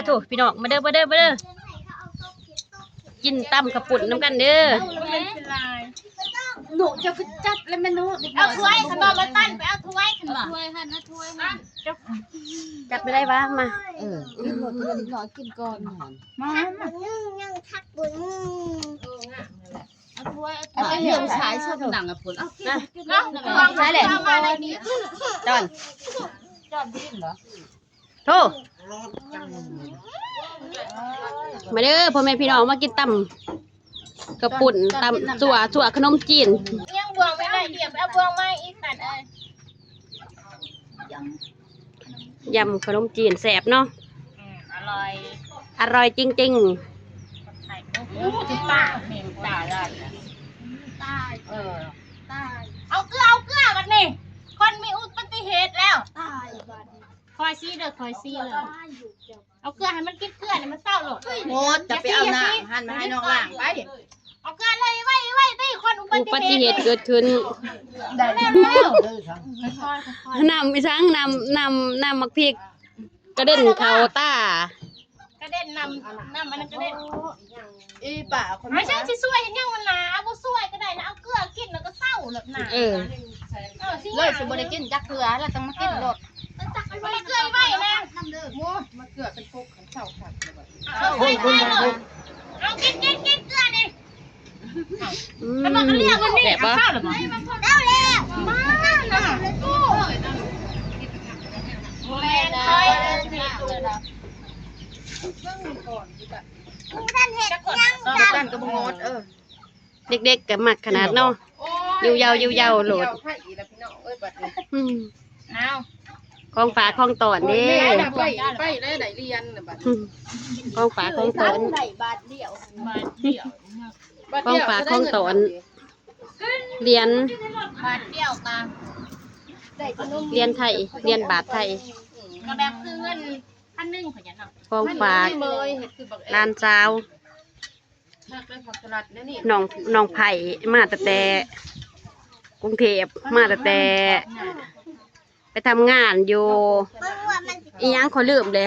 ໂທ້ ພີ່ນ້ອງ ມາເດີ ມາເດີ ມາເດີ ກິນຕຳເຂົ້າປຸ້ນນຳກັນເດີ. ໜູເຈົ້າຄືຈັດແລ້ວແມ່ນໜູ. ເອົາຖ້ວຍ ຄັນບໍ່ມາຕັນ ໄປເອົາຖ້ວຍ ຄັນບໍ່ ຖ້ວຍຫັ້ນນະ ຖ້ວຍຫັ້ນ ຈັດໄປໄດ້ຫວາ ມາ. ເອີ ກິນໂລດ ເດັກນ້ອຍກິນກ່ອນຫັ້ນ. ມາ ມາ ຍັງທັກບຸນ ເອົາຖ້ວຍ ເອົາຖ້ວຍ ເອົາຖ້ວຍ ເອົາຖ້ວຍ ເອົາຖ້ວຍ ເອົາຖ້ວຍ ເອົາຖ້ວຍ ເອົາຖ້ວຍ ເອົາຖ້ວຍ ເອົາຖ້ວຍ ເອົາຖ້ວຍ ເອົາຖ້ວຍ ເອົາຖ້ວຍ ໂທ ມາເດີພໍ່ແມ່ພີ່ນ້ອງ ມາກິນຕຳເຂົ້າປຸ້ນ ຕຳ ຕົວະ ຕົວະຂະໜົມຈີນ. ຍັງບວງໄວ້ໜ້ອຍດຽວ ໄປເອົາບວງມາອີກ ປັນເອີຍ. ຢຳຂະໜົມຈີນແຊບເນາະ. ອືມ ອະລ່ອຍ ອະລ່ອຍຈິງໆ. ໂອ້ ຕາຍ ແມ່ນຕາຍແລ້ວ ຕາຍ ເອີ ຕາຍ. ເອົາເກືອ ເອົາເກືອບັດນີ້ ຄົນມີອຸບັດຕິເຫດແລ້ວ ຕາຍບັດນີ້. ຄ່ອຍຊີ້ເດີ ຄ່ອຍຊີ້ເດີ ເອົາເກືອໃຫ້ມັນກິນເກືອນີ້ ມັນເສົ້າໂລດ. ໂອ້ ຈະໄປເອົານ້ຳຫັ້ນມາໃຫ້ນ້ອງລ້າງໄປ. ເອົາເກືອເລີຍ ໄວໆ ຕິ ຄົນອຸບັດຕິເຫດ ອຸບັດຕິເຫດເກີດຂຶ້ນ. ໄດ້ແລ້ວ ນ້ຳອີຫຍັງ ນ້ຳ ນ້ຳ ນ້ຳໝາກພິກກະເດັນເຂົ້າຕາ ກະເດັນ ນ້ຳ ນ້ຳອັນນັ້ນກະເດັນ. ອີປ້າຄົນ ອ້າຍ ຊິຊ່ວຍເຮັດຫຍັງມັນນາ ບໍ່ຊ່ວຍກະໄດ້ນະ ເອົາເກືອກິນແລ້ວກະເຊົາໂລດນະ. ເອີ ເອີ ຊິວ່າເລີຍ ຊິບໍ່ໄດ້ກິນຈັກເທື່ອ ແລ້ວຈັ່ງມາກິນໂລດ. ເອີ ມາເກືອໄວ້ແລ້ວ ໂອ້ຍ ມາເກືອເປັນປົກ ເຊົາຄັກແລ້ວບັດນີ້. ເອົາ ເອົາ ກິນ ກິນ ກິນເກືອນີ້. ອືມ ແຊບບໍ່? ເອົາແລ້ວ ມານະ ບໍ່ແມ່ນຂ້ອຍເດີ ເບິ່ງກ່ອນ ບໍ່ທັນເຮັດຫຍັງ ເອົາແລ້ວ ເອີ ເດັກໆກະມັກຂະໜາດເນາະ. ໂອ້ຍ ຢູ່ເຍົາຢູ່ເຍົາໂລດ ຢູ່ເຍົາໄທອີກແລ້ວພີ່ນ້ອງເອີຍບັດນີ້. ອືມ ອ້າວ ຂອງຝາກຂອງຕ້ອນເດ້ ໄປ ໄປໄດ້ຫຼາຍຫຼຽນນະບັດ. ອືມ ຂອງຝາກຂອງຕ້ອນ ໄດ້ບາດດຽວ ບາດດຽວ ຂອງຝາກຂອງຕ້ອນ ຫຼຽນ ບາດດຽວກະໄດ້ຂະໜົມ ຫຼຽນໄທ ຫຼຽນບາດໄທ ກະແບບຄືເງິນພັນໜຶ່ງ ຂອງຝາກຫຼານສາວ. ນ້ອງ ນ້ອງໄພມາຕັ້ງແຕ່ກຸງເທບ ມາຕັ້ງແຕ່ໄປທຳງານຢູ່ ອີຫຍັງຂ້ອຍລືມເດ້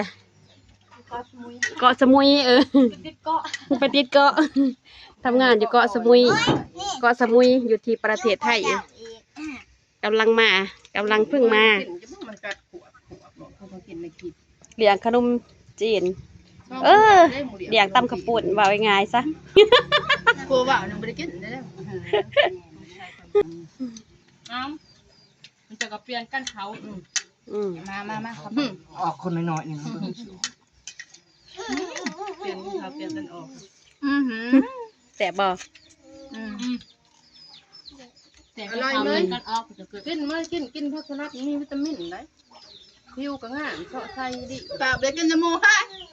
ເກາະສະໝຸຍ. ເກາະສະໝຸຍ ເອີ ໄປຕິດເກາະ ໄປຕິດເກາະ ທຳງານຢູ່ເກາະສະໝຸຍ ເກາະສະໝຸຍ ຢູ່ທີ່ປະເທດໄທ. ກຳລັງມາ ກຳລັງເພິ່ງມາ ມັນກັດຂວບຂວບ ບໍ່ ເຂົາບໍ່ກິນ ໄດ້ກິນ ລ້ຽງຂະໜົມຈີນ ເອີ ລ້ຽງຕຳເຂົ້າປຸ້ນ ເວົ້າງ່າຍໆຊະ ຜູ້ເວົ້ານີ້ບໍ່ໄດ້ກິນເດ້. ເອົ້າ ມັນຈະກະປ່ຽນກັນເຂົາ. ອືມ ອືມ ມາ ມາ ມາ ອອກຄົນນ້ອຍໆນີ້ ປ່ຽນເຂົາປ່ຽນກັນອອກ. ອືຫື ແຊບບໍ່? ອືມ ແຊບ ອະລ່ອຍເລີຍ ກັນອອກ ກິນມາ ກິນ ກິນຜັກສະຫຼັດ ມີວິຕາມິນໄດ໋ ຜິວກະງາມ ເຊາະໃສດີ. ຕາເບັດກິນນຳໝູ່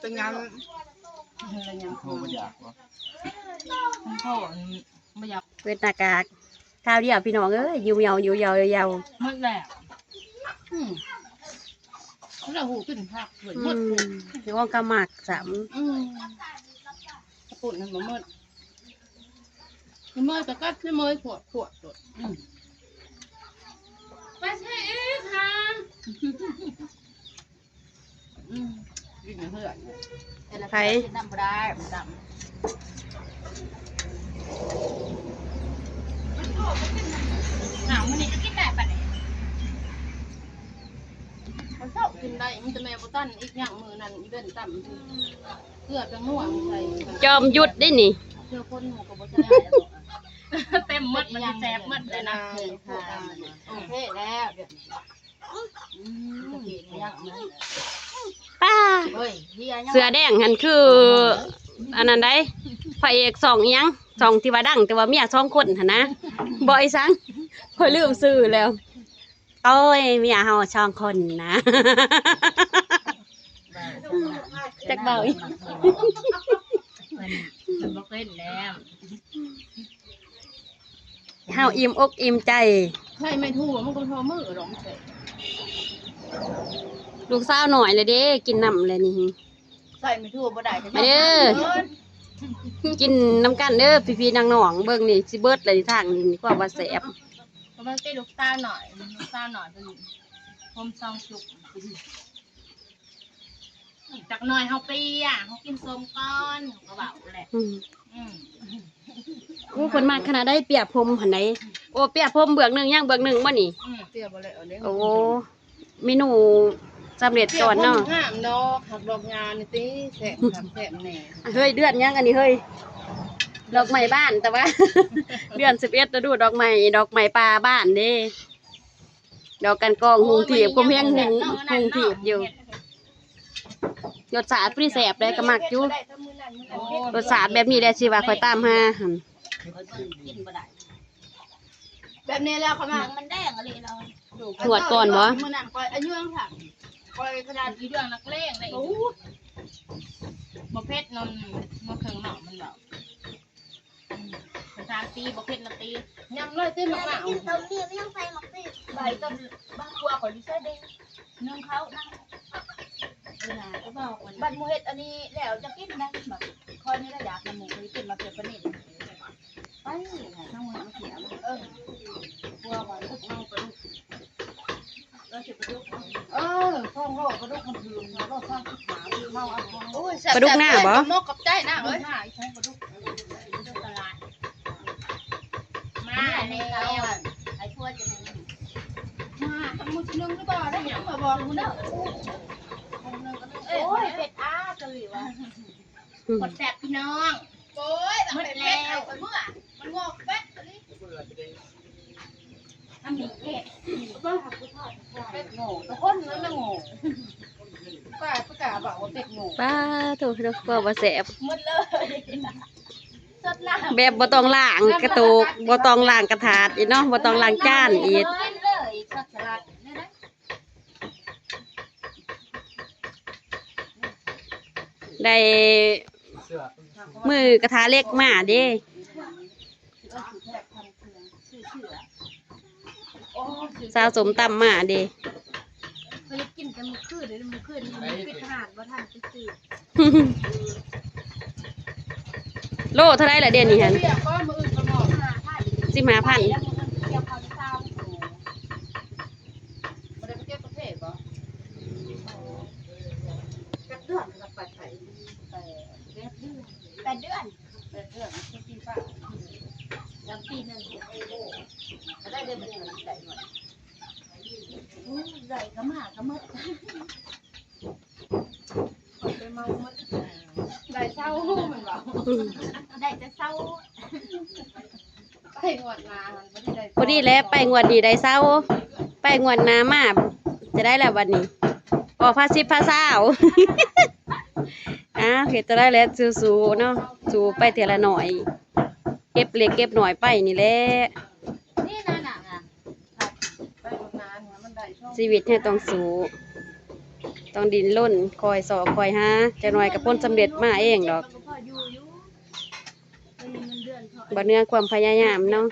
ເປັນຫຍັງ? ໂທບໍ່ຢາກບໍ່? ມັນໂທບໍ່ຢາກ ເປັນໜ້າກາກ ຄາວດຽວພີ່ນ້ອງເອີຍ ຢູ່ເຍົາ ຢູ່ເຍົາ ຢູ່ເຍົາ ໝົດແລ້ວ. ອືມ ແລ້ວຫູຂຶ້ນພັກເວີຍ ໝົດຫູ ອືມ ຊິອອກກະໝາກຊ້ຳ. ອືມ ກະປຸ້ນຫັ້ນບໍ່ໝົດ ເມີຍກະກັດ ເມີຍຂວດຂວດໂລດ. ອືມ ໄປໃສ່ອີກຫາ? ອືມ ກິນເຮືອນ ໃຜ ກິນນຳບໍ່ໄດ້ ມັນດຳ. ອ້າວ ມື້ນີ້ກະກິນໄດ້ປານນີ້ ມື້ເຊົ້າກິນໄດ້ ມີແຕ່ແມ່ບໍ່ຕັນອີກຫຍັງ ມື້ນັ້ນອີເວັນຕຳ ເກືອແປ້ງນົວໃສ່ ຈອມຍຸດເດ້ນີ້ ເທື່ອຄົນໝູ່ກະບໍ່ໃສ່ ເຕັມໝົດ ມັນຊິແຊບໝົດເລີຍນະ. ໂອເຄແລ້ວ ປ້າ ເສືອແດງຫັ້ນຄືອັນນັ້ນໃດ໋ ພະເອກຊ່ອງອີ່ຫຍັງ ຊ່ອງທີ່ວ່າດັງ ແຕ່ວ່າເມຍສອງຄົນຫັ້ນນະ ບໍ່ ອີ່ສັງ ຂ້ອຍລືມຊື່ແລ້ວ. ໂອ້ຍ ເມຍເຮົາສອງຄົນນະ ຈັກເວົ້າອີ່ຫຍັງ ເພິ່ນ ເພິ່ນບໍ່ເປັນແລ້ວ. ເຮົາອີ່ມອົກອີ່ມໃຈ ໃສ່ໄມ້ຖົ່ວມັນກະພໍມື້ດອກ ແຊບ. ລູກສາວນ້ອຍລະເດ້ ກິນນຳແລ້ວນີ້ ໃສ່ໄມ້ຖົ່ວບໍ່ໄດ້ ມາເດີ ກິນນຳກັນເດີ ພີ່ໆນ້ອງໆ. ເບິ່ງນີ້ ຊິເບິດແລ້ວນີ້ ທາງນີ້ ຄວາມວ່າແຊບ ກະມາເປັນລູກສາວນ້ອຍ ລູກສາວນ້ອຍເພິ່ນ ໂຮມຊອງຈຸກ. ຈັກໜ່ອຍເຮົາເປຍ ເຮົາກິນສົ້ມກ່ອນ ເຮົາກໍເວົ້າແຫຼະ. ອືມ ອືມ ໂອ້ ເພິ່ນມັກຂະໜາດໃດ ເປຍຜົມຫັ້ນໃດ. ໂອ້ ເປຍຜົມເບື້ອງໜຶ່ງ ຍັງເບື້ອງໜຶ່ງບໍ່ນີ້? ອືມ ເປຍບໍ່ແລ້ວເດ້. ໂອ້ ເມນູສຳເລັດກ່ອນເນາະ. ເປຍຜົມງາມດອກ ຜັກດອກຫຍ້ານີ້ຕິ ແຊບຄັກແຊບແນ່. ເຮີ້ຍ ເດືອນຫຍັງອັນນີ້ເຮີ້ຍ? ດອກໄມ້ບ້ານ ແຕ່ວ່າເດືອນສິບເອັດ ລະດູດອກໄມ້ ດອກໄມ້ປ່າບ້ານເດ້. ດອກກັນກອງ ໂອ້ຍ ຮຸ່ງທີບ ກຸມແຮງຮຸ່ງ ຮຸ່ງທີບຢູ່. ລົດຊາດພໍດີແຊບເດ້ ກໍມັກຢູ່. ໂອ້ຍ ລົດຊາດແບບນີ້ແຫຼະ ຊິວ່າຂ້ອຍຕາມຫາຫັ້ນ. ແບບນີ້ແລ້ວຂ້ອຍມັກ ມັນແດງອີ່ຫຼີເນາະ. ງວດກ່ອນບໍ່? ມື້ນັ້ນຂ້ອຍອາຍຸຫຍັງ ຂ້ອຍຂະໜາດ ອີເລື່ອງນັກເລງໄດ້. ໂອ້ຍ ບໍ່ເຜັດນຳ ມາເຄິ່ງນອກມັນເວົ້າ. ອືມ ສາມປີບໍ່ເຜັດນະຕິ ຍຳເລີຍຕິໝາກນາວ. ກິນເຂົ້າໜຽວຍັງໃສ່ໝາກຕີບ ໃບກັບບັກຂົ້ວຂ້ອຍຢູ່ໃສເດ້ ໜຶ້ງເຂົ້ານຳ. ເອີ ນະ ກໍບອກວ່າ ບັດໝູ່ເຮັດອັນນີ້ແລ້ວຈະກິນໄດ້ ບັດຂ້ອຍນີ້ລະຢາກນຳໝູ່ ຂ້ອຍກິນໝາກເຂືອປານິນ ໄປຫາທາງໝູ່ເຂືອ. ເອີ ຜົວວ່າລູກເຮົາປາດຸກ ເອີ ສອງໂລປາດຸກມັນຖືກໂລສາມສິບຫ້າ ເຮົາເອົາ ໂອ້ຍ ແຊບ ປາດຸກໜ້າບໍ່? ຂອບໃຈນາເອີຍ ປາດຸກໜ້າ ອີສອງປາດຸກ ຢູ່ຕະຫຼາດ ມາແລ້ວ ໃຫ້ຜົວຈະ ມາທຳໝູ່ຊິໜຶ່ງຫຼືບໍ່? ໄດ້ຫຍັງມາບອກກູເດີ ໂອ້ຍ ເຜັດອາກະລີວ່າ ອືມ ຄົນແຊບພີ່ນ້ອງ. ໂອ້ຍ ໝົດແລ້ວ ມັນງອກແປັດອີ່ຫຼີ ທຳນີ້ເຜັດ ເປັດໂງ່ ທຸກຄົນນັ້ນນະໂງ່ ກໍປະກາດວ່າເປັດໂງ່. ປ້າໂທ້ ເວົ້າບໍ່ແຊບ ໝົດເລີຍ ແບບບໍ່ຕ້ອງລ້າງກະໂຕກ ບໍ່ຕ້ອງລ້າງກະຖາດອີກເນາະ ບໍ່ຕ້ອງລ້າງຈານອີກ. ໄດ້ມືກະທະເຫຼັກມາເດ້ ສາວສົ້ມຕຳມາເດ້. ຂ້ອຍກິນແຕ່ມື້ຄືນເດ້ ມື້ຄືນນີ້ປິດຮ້ານບໍ່ທັນໄປຊື້. ໂລເທົ່າໃດລະດຽວນີ້ຫັ້ນ? ສິບຫ້າພັນ ແລ້ວມື້ອື່ນໄປກ່ຽວເຂົ້າຢູ່ຊາວ ບໍ່ໄດ້ໄປກ່ຽວປະເທດບໍ່? ຈັກເດືອນລະໄປໄທ? ແປດເດືອນ ແປດເດືອນ ແປດເດືອນ ຄືປີປາຍ ແລ້ວປີໜຶ່ງ ກໍໄດ້ເດືອນໜຶ່ງໄດ້ໜ້ອຍ ໂອ້ຍ ໄດ້ກໍມາກໍໝົດ ຂ້ອຍໄປເມົາໝົດ ໄດ້ເຊົາແມ່ນບໍ່? ອືມ ໄດ້ແຕ່ເຊົາ ໄປງວດໜ້າຫັ້ນບໍ່ໄດ້ ພໍດີແຫຼະ ໄປງວດນີ້ໄດ້ເຊົາ ໄປງວດໜ້າມາຈະໄດ້ແລ້ວບັດນີ້ ອອກພາສິບພາຊາວ. ອ້າວ ເຮັດຈັ່ງໃດແຫຼະ ສູ້ໆເນາະ ສູ້ໄປເທື່ອລະໜ້ອຍ ເກັບເລັກເກັບໜ້ອຍໄປນີ້ແຫຼະ. ຊີວິດເຮົາຕ້ອງສູ້ ຕ້ອງດີ້ນລົນ ຄອຍຊອກຄອຍຫາ ຈັກໜ້ອຍກໍຜົນສຳເລັດມາເອງດອກ. ບໍ່ເໜືອຄວາມພະຍາຍາມເນາະ.